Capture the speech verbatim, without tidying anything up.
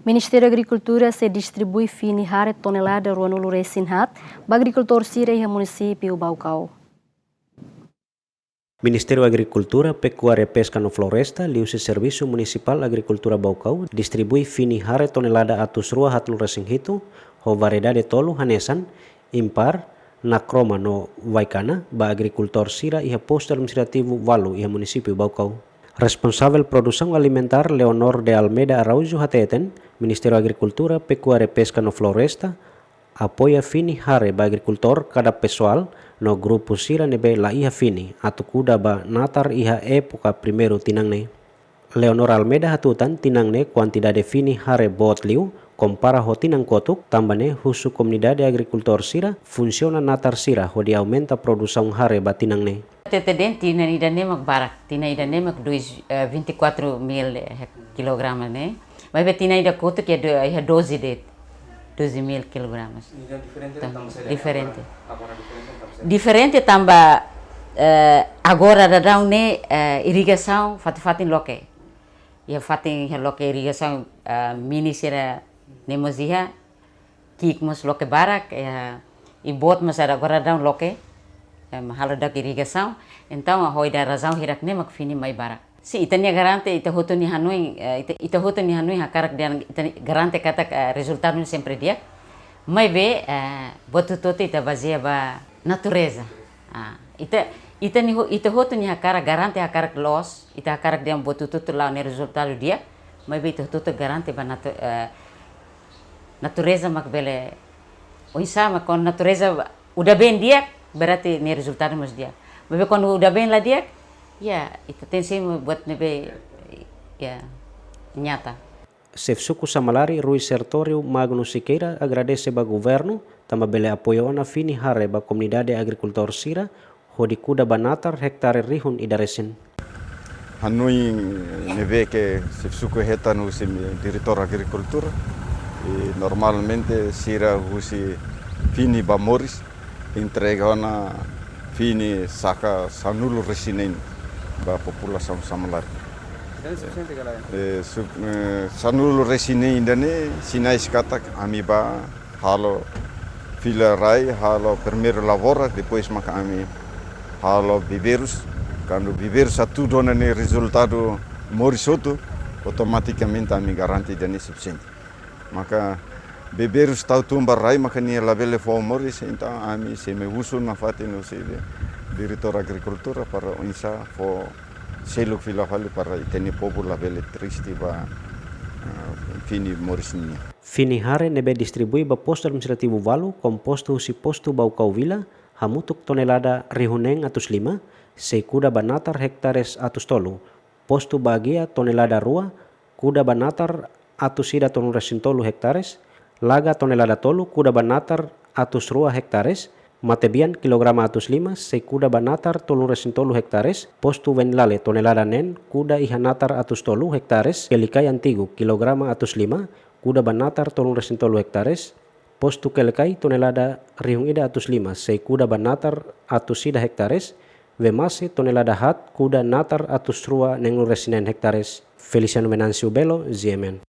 Ministériu Agrikultura sei distribui fini hare tonelada ruanulu resin haat ba agrikultór sira iha munisípiu Baucau. Ministériu Agrikultura, Pekuária, Peska no Floresta, liuhusi Servisu Munisipál Agrikultura Baucau, distribui fini hare tonelada atus rua haatnulu resin hitu, ho variedade tolu hanesan, Impar, Nakroma no Vaikana, ba agrikultór sira iha Postu Administrativu Uvalu iha Munisípiu Baucau. Responsavel Produsaun Alimentár Leonor de Almeida Araújo hateten, Ministériu Agrikultura, Pekuária, Peska no Floresta apoia fini hare ba agrikultór kada pesoál no grupu sira ne'ebé la iha fini atu kuda ba natar iha époka primeiru tinan ne'e. Leonor Almeida hatutan tinan ne'e kuantidade fini hare boot liu kompara ho tinan kotuk, tanba ne'e husu komunidade agrikultór sira funsiona natar sira hodi aumenta produsaun hare ba tinan ne'e. Hateten tinan ida-ne'e mak barak, tinan ida-ne'e mak dois, eh, vinte e quatro mil, eh, kilograma ne'e. Maibé tinan ida kotuk iha do-, iha doze de'it, doze mil kilogramas. Diferente. Diferente tanba, eh, agora daudaun ne'e, eh, irrigasaun fatin-fatin loke. Iha fatin iha loke irrigasaun, eh, mini sira-ne'e mós iha, ki'ik mós loke barak, eh, i boot mós agora daudaun loke, eh, halo daudauk irrigasaun. Entaun, ho ida razaun hirak-ne'e mak fini mai barak. Sin, ita-nia garante, ita hotu nia hanoin, eh, ita, ita hotu nia hanoin hakarak dehan, ita garante katak, eh, rezultadu ne'e sempre di'ak. Maibé, eh, buat hotu-hotu ita bazeia ba natureza. Ah, ita, ita-nia ho-, ita hotu nia hakarak garante hakarak loos, ita hakarak dehan buat hotu-hotu la'o nia rezultadu di'ak, maibé ita hotu-hotu garante ba natu-, eh, natureza mak bele, oinsá mak kuandu natureza udan-been di'ak, berarti nia rezultadu mós di'ak. Maibé kuandu udan-been la di'ak, ya, ita tenke buat ne'ebé, ya, nyata. Xefe Suku Samalari, Rui Sertório Magno Siqueira, agradese ba governu tanba bele apoia ona fini hare ba komunidade agrikultór sira hodi kuda ba natar hektare rihun ida resin. Hanoin ne'ebé ke Xefe Suku hetan husi Diretór Agrikultura, i normalmente sira husi fini ba moris, entrega ona fini saka sanulu resin neen ba populasaun Samalari. Ida-ne'e sufisiente ka lae? Eh, su-, eh, sanulu resin neen ida-ne'e sinais katak ami bá halo fila rai, halo primeiru lavoura, depois maka ami halo viveirus. Kuandu viveirus hatudu ona nia rezultadu moris hotu, automatikamente ami garante ida-ne'e sufisiente. Maka viveirus tau tun ba rai maka nia labele fó moris, entaun ami sei mai husu nafatin husi Diretór Agrikultura para oinsá fó seluk fila fali para ita-nia povu labele triste ba, ah, fini moris nian. Fini hare ne'ebé distribui ba Postu Administrativu Uvalu, kompostu husi postu Baucau Vila, hamutuk tonelada rihun neen atus lima, sei kuda ba natar hektares atus tolu. Postu Baguia tonelada rua, kuda ba natar atus ida tolunulu resin tolu hektares, Laga tonelada tolu, kuda ba natar atus rua hektares, Matebian kilograma atus lima, sei kuda ba natar tolunulu resin tolu hektares, Postu Venilale tonelada neen, kuda iha natar atus tolu hektares, Kelikai Antigu kilograma atus lima, kuda ba natar tolunulu resin tolu hektares, Postu Kelikai tonelada rihun ida atus lima, sei kuda ba natar atus ida hektares, Vemase tonelada haat, kuda natar atus rua neenulu resin neen hektares. Feliciano Venâncio Belo, G M N.